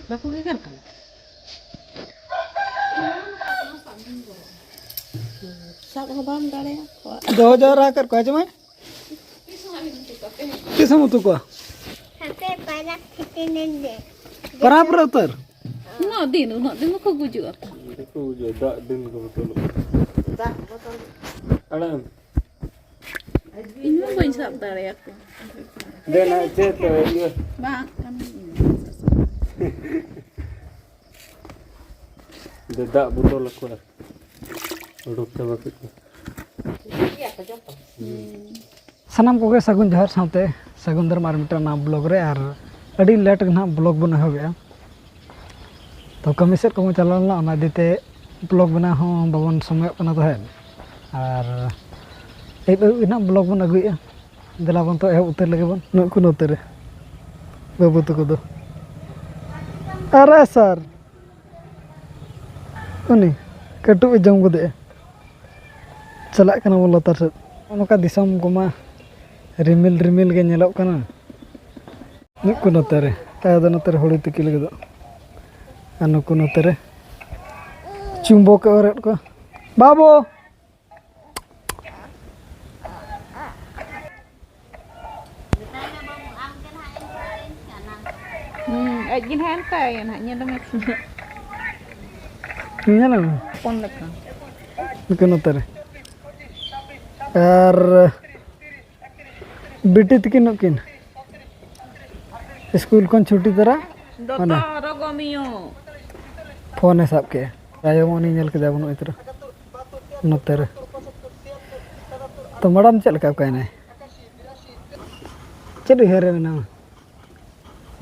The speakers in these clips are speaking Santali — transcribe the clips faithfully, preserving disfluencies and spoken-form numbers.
ᱵᱟᱠᱚ ᱜᱮᱜᱮᱨ ᱠᱟᱱᱟ᱾ ᱥᱟᱵ ᱦᱚᱸ ᱵᱟᱢ ᱫᱟᱲᱮᱭᱟᱠᱚᱣᱟ᱾ ᱫᱚᱦᱚ ᱡᱟᱣᱨᱟ ᱟᱠᱟᱫ ᱠᱚᱣᱟ, ᱟᱸᱡᱚᱢ ᱢᱮ᱾ ᱛᱤᱥ ᱮᱢ ᱩᱛᱩ ᱠᱚᱣᱟ? ᱦᱟᱯᱮ, ᱯᱟᱨᱟᱵᱽ ᱪᱷᱩᱴᱤ ᱞᱮᱱ ᱜᱮ᱾ ᱯᱟᱨᱟᱵᱽ ᱨᱮ ᱩᱛᱟᱹᱨ? ᱩᱱᱟᱹᱜ ᱫᱤᱱ, ᱩᱱᱟᱹᱜ ᱫᱤᱱ ᱫᱚᱠᱚ ᱜᱩᱡᱩᱜᱼᱟ᱾ ᱵᱟᱠᱚ ᱜᱩᱡᱩᱜᱼᱟ, ᱫᱟᱜ ᱫᱤᱱ ᱠᱚ ᱵᱚᱛᱚᱞᱚᱜᱼᱟ᱾ ᱫᱟᱜ ᱵᱚᱛᱚᱞ᱾ ᱟᱲᱟᱜ ᱮᱢ᱾ ᱤᱧ ᱦᱚᱸ ᱵᱟᱹᱧ ᱥᱟᱵ ᱫᱟᱲᱮᱭᱟᱠᱚᱣᱟ᱾ ᱫᱮᱱᱟ, ᱪᱮᱫ ᱛᱮ ᱤᱭᱟᱹ? ᱵᱟᱝ, ᱠᱟᱹᱢᱤ᱾ ᱫᱮ, ᱫᱟᱜ ᱵᱚᱛᱚᱞ ᱟᱠᱚ ᱟᱨ ᱩᱰᱩᱠ ᱪᱟᱵᱟ ᱠᱮᱫ ᱠᱚᱣᱟ᱾ ᱥᱟᱱᱟᱢ ᱠᱚᱜᱮ ᱥᱟᱹᱜᱩᱱ ᱡᱚᱦᱟᱨ ᱥᱟᱶᱛᱮ ᱥᱟᱹᱜᱩᱱ ᱫᱟᱨᱟᱢ ᱟᱨ ᱢᱤᱫᱴᱟᱝ ᱱᱟᱣᱟ ᱵᱞᱚᱜ ᱨᱮ, ᱟᱨ ᱟᱹᱰᱤ ᱞᱮᱴ ᱜᱮ ᱱᱟᱦᱟᱜ ᱵᱞᱚᱜ ᱵᱚᱱ ᱮᱦᱚᱵᱮᱜᱼᱟ᱾ ᱛᱚ ᱠᱟᱹᱢᱤ ᱥᱮᱫ ᱠᱚᱵᱚᱱ ᱪᱟᱞᱟᱣ ᱞᱮᱱᱟ, ᱚᱱᱟ ᱤᱫᱤ ᱛᱮ ᱵᱞᱚᱜ ᱵᱮᱱᱟᱣ ᱦᱚᱸ ᱵᱟᱵᱚᱱ ᱥᱚᱢᱚᱭᱚᱜ ᱠᱟᱱᱟ ᱛᱟᱦᱮᱸᱫ, ᱟᱨ ᱟᱹᱭᱩᱵ ᱟᱹᱭᱩᱵ ᱜᱮ ᱱᱟᱦᱟᱜ ᱵᱞᱚᱜ ᱵᱚᱱ ᱟᱹᱜᱩᱭᱮᱫᱼᱟ᱾ ᱫᱮᱞᱟ ᱵᱚᱱ ᱛᱚ ᱮᱦᱚᱵ ᱩᱛᱟᱹᱨ ᱞᱮᱜᱮ ᱵᱚᱱ᱾ ᱱᱩᱠᱩ ᱱᱚᱛᱮ ᱨᱮ ᱵᱟᱹᱵᱩ ᱛᱟᱠᱚ ᱫᱚ᱾ ᱟᱨᱮ ᱥᱟᱨ, ᱩᱱᱤ ᱠᱟᱹᱴᱩᱵ ᱮ ᱡᱚᱢ ᱜᱚᱫᱮᱜᱼᱟ᱾ ᱪᱟᱞᱟᱜ ᱠᱟᱱᱟ ᱵᱚᱱ ᱞᱟᱛᱟᱨ ᱥᱮᱫ᱾ ᱱᱚᱜᱼᱚ ᱱᱚᱝᱠᱟ ᱫᱤᱥᱚᱢ ᱠᱚᱢᱟ ᱨᱤᱢᱤᱞ ᱨᱤᱢᱤᱞ ᱜᱮ ᱧᱮᱞᱚᱜ ᱠᱟᱱᱟ᱾ ᱱᱩᱠᱩ ᱱᱚᱛᱮ ᱨᱮ, ᱟᱭᱳ ᱫᱚ ᱱᱚᱛᱮ ᱨᱮ ᱦᱩᱲᱩᱭ ᱛᱤᱠᱤ ᱞᱟᱹᱜᱤᱫᱚᱜ, ᱟᱨ ᱱᱩᱠᱩ ᱱᱚᱛᱮ ᱨᱮ ᱪᱩᱢᱵᱚᱠ ᱮ ᱚᱨᱮᱫ ᱠᱚᱣᱟ᱾ ᱵᱟᱹᱵᱩ! ᱦᱩᱸ, ᱟᱡ ᱜᱮ ᱱᱟᱦᱟᱜ ᱚᱱᱠᱟᱭᱟ ᱱᱟᱦᱟᱜ, ᱧᱮᱞ ᱢᱮ᱾ ᱧᱮᱞ ᱢᱮ᱾ ᱦᱚᱯᱚᱱ ᱞᱮᱠᱟ᱾ ᱱᱩᱠᱩ ᱱᱚᱛᱮ ᱨᱮ᱾ ᱟᱨ ᱵᱤᱴᱤ ᱛᱤᱠᱤᱱ ᱱᱩᱠᱤᱱ ᱥᱠᱩᱞ ᱠᱷᱚᱱ ᱪᱷᱩᱴᱤ ᱛᱚᱨᱟ ᱫᱚᱛᱚ ᱚᱱᱟ ᱨᱚᱜᱚ ᱢᱤᱭᱳ᱾ ᱯᱷᱳᱱᱮ ᱥᱟᱵ ᱠᱮᱜᱼᱟ᱾ ᱟᱭᱳ ᱩᱱᱤ ᱧᱮᱞ ᱠᱮᱫᱟ, ᱵᱟᱹᱱᱩᱜ ᱩᱛᱟᱹᱨᱟ ᱱᱚᱛᱮ ᱨᱮ᱾ ᱛᱚ ᱢᱮᱰᱟᱢ ᱪᱮᱫ ᱞᱮᱠᱟ ᱚᱠᱟᱭᱮᱱᱟᱭ? ᱪᱮᱫ ᱩᱭᱦᱟᱹᱨ ᱨᱮ ᱢᱮᱱᱟᱢᱟ?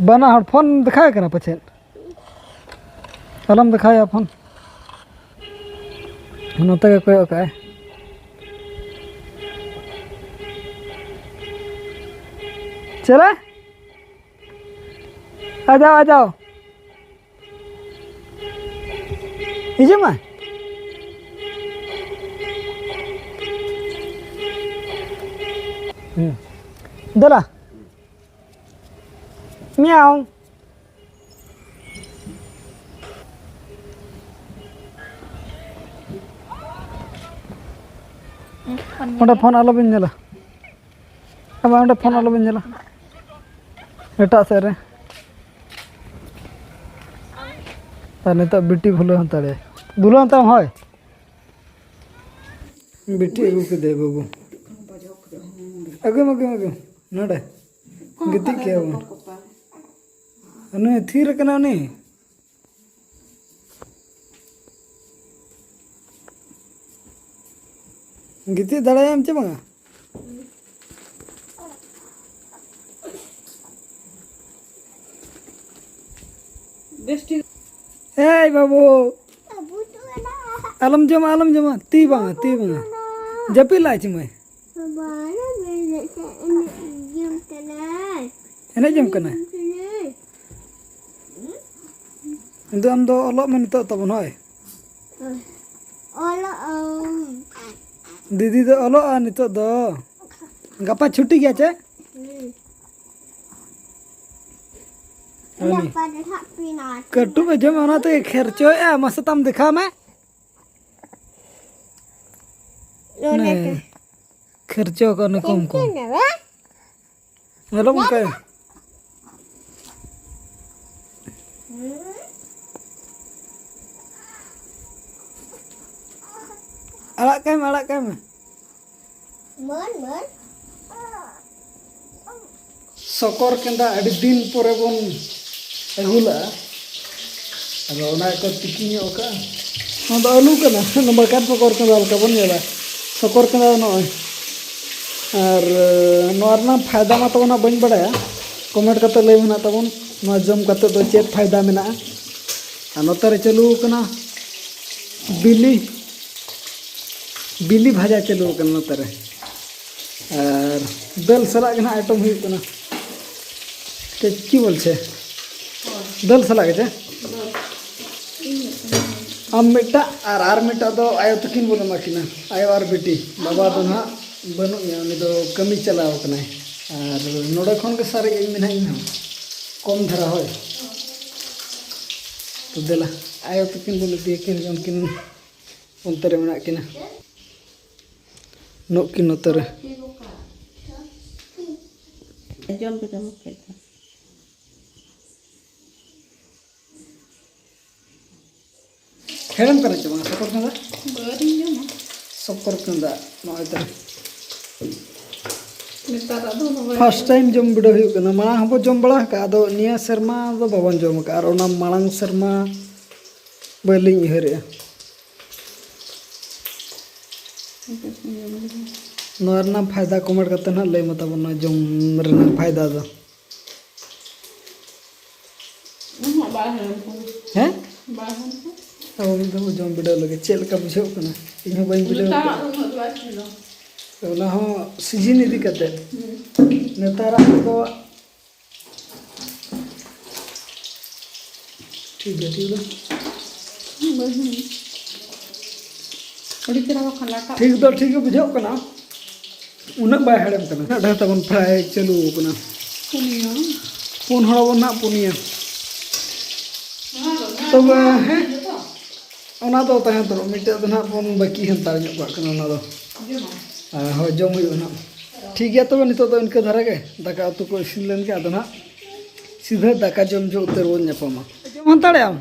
ᱵᱟᱱᱟ ᱦᱚᱲ ᱯᱷᱳᱱ ᱫᱮᱠᱷᱟᱣ ᱠᱟᱱᱟ ᱯᱟᱪᱮᱫ? ᱟᱞᱚᱢ ᱫᱮᱠᱷᱟᱣᱟ ᱯᱷᱳᱱ᱾ ᱱᱚᱛᱮ ᱜᱮ ᱠᱚᱭᱚᱜ ᱠᱟᱜᱼᱟᱭ᱾ ᱪᱮᱞᱮ? ᱟᱡᱟᱣ, ᱟᱡᱟᱣ᱾ ᱦᱤᱡᱩᱜ ᱢᱮ᱾ ᱦᱩᱸ᱾ ᱫᱮᱞᱟ᱾ ᱢᱤᱭᱟᱣ᱾ ᱚᱸᱰᱮ ᱯᱷᱳᱱ ᱟᱞᱚᱵᱤᱱ ᱧᱮᱞᱟ᱾ ᱟᱵᱟᱨ ᱚᱸᱰᱮ ᱯᱷᱳᱱ ᱟᱞᱚᱵᱤᱱ ᱧᱮᱞᱟ᱾ ᱮᱴᱟᱜ ᱥᱮᱫ ᱨᱮ᱾ ᱟᱨ ᱱᱤᱛᱚᱜ ᱵᱤᱴᱤ ᱵᱷᱩᱞᱟᱹᱣ ᱦᱟᱛᱟᱲᱮ᱾ ᱫᱩᱞᱟᱹᱣ ᱦᱟᱛᱟᱲ ᱦᱳᱭ᱾ ᱵᱤᱴᱤ ᱟᱹᱜᱩ ᱠᱮᱫᱮ ᱵᱟᱹᱵᱩ᱾ ᱟᱹᱜᱩᱭ ᱢᱮ, ᱟᱹᱜᱩᱭ ᱢᱮ, ᱟᱹᱜᱩᱭ ᱢᱮ᱾ ᱱᱚᱰᱮ᱾ ᱜᱤᱛᱤᱡ ᱠᱮᱭᱟ ᱵᱚᱱ᱾ ᱩᱱᱤ ᱛᱷᱤᱨ ᱟᱠᱟᱱᱟ ᱩᱱᱤ᱾ ᱜᱤᱛᱤᱡ ᱫᱟᱲᱮᱭᱟᱜ ᱟᱢ ᱪᱮ ᱵᱟᱝᱟ? ᱵᱮᱥ ᱴᱷᱤᱠ᱾ ᱮᱭ ᱵᱟᱹᱵᱩ, ᱟᱞᱚᱢ ᱡᱚᱢᱟ, ᱟᱞᱚᱢ ᱡᱚᱢᱟ᱾ ᱛᱤ ᱵᱟᱝᱟ, ᱛᱤ ᱵᱟᱝᱟ᱾ ᱡᱟᱹᱯᱤᱫ ᱞᱟᱜᱼᱟ ᱪᱮ ᱢᱟᱹᱭ? ᱵᱟᱵᱟ, ᱮᱱᱮᱡ ᱡᱚᱝ ᱠᱟᱱᱟᱭ᱾ ᱮᱱᱮᱡ ᱡᱚᱝ ᱠᱟᱱᱟᱭ? ᱮᱱᱮᱡ ᱡᱚᱝ ᱠᱟᱱᱟᱭ᱾ ᱠᱤᱱᱛᱩ ᱟᱢ ᱫᱚ ᱚᱞᱚᱜ ᱢᱮ ᱱᱤᱛᱚᱜ ᱛᱟᱵᱚᱱ, ᱦᱳᱭ᱾ ᱚᱞᱚᱜ ᱟᱹᱧ᱾ ᱫᱤᱫᱤ ᱫᱚ ᱚᱞᱚᱜᱼᱟ ᱱᱤᱛᱚᱜ ᱫᱚ᱾ ᱜᱟᱯᱟ ᱪᱷᱩᱴᱤ ᱜᱮᱭᱟ ᱪᱮ? ᱦᱩᱸ᱾ ᱦᱟᱹᱱᱤ᱾ ᱜᱟᱯᱟ ᱫᱚ ᱦᱟᱸᱜ ᱯᱤᱱᱟᱴ᱾ ᱠᱟᱹᱴᱩᱵ ᱮ ᱡᱚᱢᱟ, ᱚᱱᱟ ᱛᱮᱜᱮ ᱠᱷᱮᱨᱪᱚᱭᱮᱜᱼᱟ᱾ ᱢᱟᱥᱮ ᱛᱟᱢ ᱫᱮᱠᱷᱟᱣ ᱢᱮ᱾ ᱱᱚᱰᱮ ᱱᱮ, ᱛᱮ᱾ ᱠᱷᱮᱨᱪᱚ ᱠᱚ ᱚᱱᱮ ᱠᱚᱢ ᱠᱚᱢ᱾ ᱪᱤᱱᱛᱟᱹ ᱢᱮ᱾ ᱧᱮᱞᱚᱜ ᱚᱱᱠᱟ᱾ ᱟᱲᱟᱜ ᱠᱟᱭ ᱢᱮ, ᱟᱲᱟᱜ ᱠᱟᱭ ᱢᱮ᱾ ᱢᱟᱹᱱ, ᱢᱟᱹᱱ᱾ ᱥᱚᱠᱚᱨ ᱠᱮᱸᱫᱟ ᱟᱹᱰᱤ ᱫᱤᱱ ᱯᱚᱨᱮ ᱵᱚᱱ ᱟᱹᱜᱩ ᱞᱟᱜᱼᱟ᱾ ᱟᱫᱚ ᱚᱱᱟ ᱜᱮᱠᱚ ᱛᱤᱠᱤ ᱧᱚᱜ ᱠᱟᱜᱼᱟ᱾ ᱱᱚᱣᱟ ᱫᱚ ᱟᱹᱞᱩ ᱠᱟᱱᱟ᱾ ᱱᱚᱣᱟ ᱵᱟᱠᱟᱱ ᱥᱚᱠᱚᱨ ᱠᱮᱸᱫᱟ ᱞᱮᱠᱟ ᱵᱚᱱ ᱧᱮᱞᱟ᱾ ᱥᱚᱠᱚᱨ ᱠᱮᱸᱫᱟ ᱫᱚ ᱱᱚᱜᱼᱚᱭ᱾ ᱟᱨ, ᱮ, ᱱᱚᱣᱟ ᱨᱮᱱᱟᱜ ᱯᱷᱟᱭᱫᱟ ᱢᱟ ᱛᱟᱵᱚᱱ ᱦᱟᱸᱜ ᱵᱟᱹᱧ ᱵᱟᱲᱟᱭᱟ᱾ ᱠᱚᱢᱮᱱᱴ ᱠᱟᱛᱮ ᱞᱟᱹᱭ ᱢᱮ ᱱᱟᱜ ᱛᱟᱵᱚᱱ, ᱱᱚᱣᱟ ᱡᱚᱢ ᱠᱟᱛᱮ ᱫᱚ ᱪᱮᱫ ᱯᱷᱟᱭᱫᱟ ᱢᱮᱱᱟᱜᱼᱟ᱾ ᱟᱨ ᱱᱚᱛᱮ ᱨᱮ ᱪᱟᱹᱞᱩ ᱟᱠᱟᱱᱟ ᱵᱤᱞᱤ, ᱵᱤᱞᱤ ᱵᱷᱟᱡᱟ ᱪᱟᱹᱞᱩ ᱟᱠᱟᱱᱟ ᱱᱚᱛᱮ ᱨᱮ᱾ ᱟᱨ ᱫᱟᱹᱞ ᱥᱟᱞᱟᱜ ᱜᱮ ᱱᱟᱦᱟᱜ ᱟᱭᱴᱮᱢ ᱦᱩᱭᱩᱜ ᱠᱟᱱᱟ᱾ ᱪᱮᱫ ᱪᱤ ᱵᱚᱞᱪᱷᱮ? ᱫᱟᱹᱞ ᱥᱟᱞᱟᱜ ᱜᱮ ᱪᱮ? ᱟᱢ ᱢᱤᱫᱴᱟᱜ ᱟᱨ ᱟᱨ ᱢᱤᱫᱴᱟᱜ ᱫᱚ ᱟᱭᱳ ᱛᱟᱹᱠᱤᱱ ᱵᱚᱱ ᱮᱢᱟ ᱠᱤᱱᱟ᱾ ᱟᱭᱳ ᱟᱨ ᱵᱤᱴᱤ, ᱵᱟᱵᱟ ᱫᱚ ᱱᱟᱦᱟᱜ ᱵᱟᱹᱱᱩᱜ ᱮᱭᱟ, ᱩᱱᱤ ᱫᱚ ᱠᱟᱹᱢᱤ ᱪᱟᱞᱟᱣ ᱠᱟᱱᱟᱭ᱾ ᱟᱨ ᱱᱚᱰᱮ ᱠᱷᱚᱱ ᱜᱮ ᱥᱟᱨᱮᱡ ᱟᱹᱧ ᱢᱮ ᱱᱟᱦᱟᱜ ᱤᱧ ᱦᱚᱸ᱾ ᱠᱚᱢ ᱫᱷᱟᱨᱟ, ᱦᱳᱭ᱾ ᱛᱚ ᱫᱮᱞᱟ, ᱟᱭᱳ ᱛᱟᱹᱠᱤᱱ ᱵᱚᱱ ᱤᱫᱤᱭᱟᱠᱤᱱ ᱜᱮ, ᱩᱱᱠᱤᱱ ᱚᱱᱛᱮ ᱨᱮ ᱢᱮᱱᱟᱜ ᱠᱤᱱᱟ, ᱱᱩᱜ ᱠᱤᱱ ᱱᱚᱛᱮ ᱨᱮ᱾ ᱡᱚᱢ ᱠᱮᱫᱟ ᱢᱟ ᱠᱷᱟᱡ ᱫᱚ᱾ ᱦᱮᱲᱮᱢ ᱠᱟᱱᱟ ᱪᱮ ᱵᱟᱝ ᱥᱚᱠᱚᱨ ᱠᱟᱸᱫᱟ? ᱵᱟᱹᱧ ᱡᱚᱢᱟ᱾ ᱥᱚᱠᱚᱨ ᱠᱟᱸᱫᱟ ᱱᱚᱜᱼᱚᱭ ᱛᱚ᱾ ᱱᱮᱛᱟᱨᱟᱜ ᱫᱚ ᱱᱚᱜᱼᱚᱭ first time ᱡᱚᱢ ᱵᱤᱰᱟᱹᱣ ᱦᱩᱭᱩᱜ ᱠᱟᱱᱟ᱾ ᱢᱟᱲᱟᱝ ᱦᱚᱸᱵᱚ ᱡᱚᱢ ᱵᱟᱲᱟ ᱟᱠᱟᱫᱼᱟ, ᱟᱫᱚ ᱱᱤᱭᱟᱹ ᱥᱮᱨᱢᱟ ᱫᱚ ᱵᱟᱵᱚᱱ ᱡᱚᱢ ᱟᱠᱟᱫᱼᱟ, ᱟᱨ ᱚᱱᱟ ᱢᱟᱲᱟᱝ ᱥᱮᱨᱢᱟ ᱵᱟᱹᱞᱤᱧ ᱩᱭᱦᱟᱹᱨᱮᱜᱼᱟ᱾ ᱱᱚᱣᱟ ᱨᱮᱱᱟᱜ ᱯᱷᱟᱭᱫᱟ comment ᱠᱟᱛᱮ ᱱᱟᱦᱟᱜ ᱞᱟᱹᱭ ᱢᱮ ᱛᱟᱵᱚᱱ, ᱱᱚᱣᱟ ᱡᱚᱢ ᱨᱮᱱᱟᱜ ᱯᱷᱟᱭᱫᱟ ᱫᱚ᱾ ᱩᱱᱟᱹᱜ ᱵᱟᱭ ᱦᱮᱲᱮᱢ ᱠᱟᱱᱟ᱾ ᱦᱮᱸ? ᱵᱟᱭ ᱦᱮᱲᱮᱢ ᱠᱟᱱᱟ᱾ ᱟᱵᱚ ᱢᱤᱫ ᱫᱷᱟᱣ ᱵᱚ ᱡᱚᱢ ᱵᱤᱰᱟᱹᱣ ᱞᱮᱜᱮ, ᱪᱮᱫ ᱞᱮᱠᱟ ᱵᱩᱡᱷᱟᱹᱜ ᱠᱟᱱᱟ? ᱤᱧ ᱦᱚᱸ ᱵᱟᱹᱧ ᱵᱤᱰᱟᱹᱣ ᱱᱮᱛᱟᱨᱟᱜ ᱠᱟᱫᱟ᱾ ᱫᱚ ᱩᱱᱟᱹᱜ ᱫᱚ ᱵᱟᱭ ᱥᱤᱵᱤᱞᱟ᱾ ᱚᱱᱟ ᱦᱚᱸ season ᱤᱫᱤ ᱠᱟᱛᱮ᱾ ᱦᱩᱸ᱾ ᱱᱮᱛᱟᱨᱟᱜ ᱫᱚ ᱴᱷᱤᱠ ᱜᱮᱭᱟ, ᱴᱷᱤᱠ ᱜᱮᱭᱟ᱾ ᱦᱩᱸ, ᱵᱟᱹᱧ ᱦᱩᱸ᱾ ᱟᱹᱰᱤ ᱪᱮᱦᱨᱟ ᱵᱟᱠᱷᱟᱱ ᱞᱟᱴᱟᱜ ᱴᱷᱤᱠ ᱫᱚ ᱴᱷᱤᱠ ᱜᱮ ᱵᱩᱡᱷᱟᱹᱜ ᱠᱟᱱᱟ᱾ ᱩᱱᱟᱹᱜ ᱵᱟᱭ ᱦᱮᱲᱮᱢ ᱠᱟᱱᱟ᱾ ᱩᱱᱟᱹᱜ ᱰᱷᱮᱨ ᱛᱟᱵᱚᱱ fry ᱪᱟᱹᱞᱩ ᱟᱠᱟᱱᱟ᱾ ᱯᱩᱱᱭᱟᱹ᱾ ᱯᱩᱱ ᱦᱚᱲ ᱟᱵᱚᱱ ᱱᱟᱦᱟᱜ, ᱯᱩᱱᱭᱟᱹ᱾ ᱱᱚᱣᱟ ᱫᱚ ᱱᱚᱣᱟ ᱛᱚᱵᱮ, ᱱᱚᱣᱟ ᱦᱮᱸ? ᱡᱚᱛᱚ? ᱚᱱᱟ ᱫᱚ ᱛᱟᱦᱮᱸ ᱦᱟᱛᱟᱲᱚᱜ, ᱢᱤᱫᱴᱮᱡ ᱫᱚ ᱱᱟᱦᱟᱜ ᱵᱚᱱ ᱵᱟᱹᱠᱤ ᱦᱟᱛᱟᱲ ᱧᱚᱜ ᱠᱟᱜ ᱠᱟᱱᱟ ᱚᱱᱟ ᱫᱚ᱾ ᱡᱚᱢᱟ? ᱟᱨ ᱦᱳᱭ, ᱡᱚᱢ ᱦᱩᱭᱩᱜᱼᱟ ᱱᱟᱦᱟᱜ᱾ ᱴᱷᱤᱠ ᱜᱮᱭᱟ, ᱛᱚᱵᱮ ᱱᱤᱛᱚᱜ ᱫᱚ ᱤᱱᱠᱟᱹ ᱫᱷᱟᱨᱟ ᱜᱮ᱾ ᱫᱟᱠᱟ ᱩᱛᱩ ᱠᱚ ᱤᱥᱤᱱ ᱞᱮᱱ ᱜᱮ, ᱟᱫᱚ ᱱᱟᱦᱟᱜ ᱥᱤᱫᱷᱟᱹ ᱫᱟᱠᱟ ᱡᱚᱢ ᱡᱚᱦᱚᱜ ᱩᱛᱟᱹᱨ ᱵᱚᱱ ᱧᱟᱯᱟᱢᱟ᱾ ᱡᱚᱢ ᱦᱟᱛᱟᱲᱮᱜ ᱟᱢ?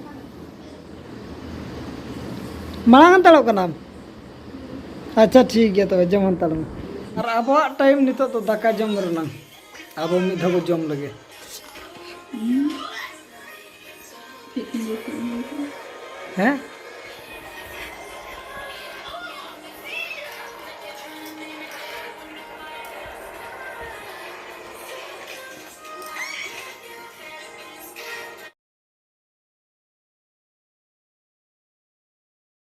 ᱢᱟᱲᱟᱝ ᱦᱟᱛᱟᱲᱚᱜ ᱠᱟᱱᱟᱢ? ᱟᱪᱪᱷᱟ, ᱴᱷᱤᱠ ᱜᱮᱭᱟ, ᱛᱚᱵᱮ ᱡᱚᱢ ᱦᱟᱛᱟᱲ ᱢᱮ᱾ ᱟᱨ ᱟᱵᱚᱣᱟᱜ time ᱱᱤᱛᱚᱜ ᱫᱚ ᱫᱟᱠᱟ ᱡᱚᱢ ᱨᱮᱱᱟᱜ᱾ ᱟᱵᱚ ᱢᱤᱫ ᱫᱷᱟᱣ ᱵᱚ ᱡᱚᱢ ᱞᱮᱜᱮ᱾ ᱦᱮᱸ?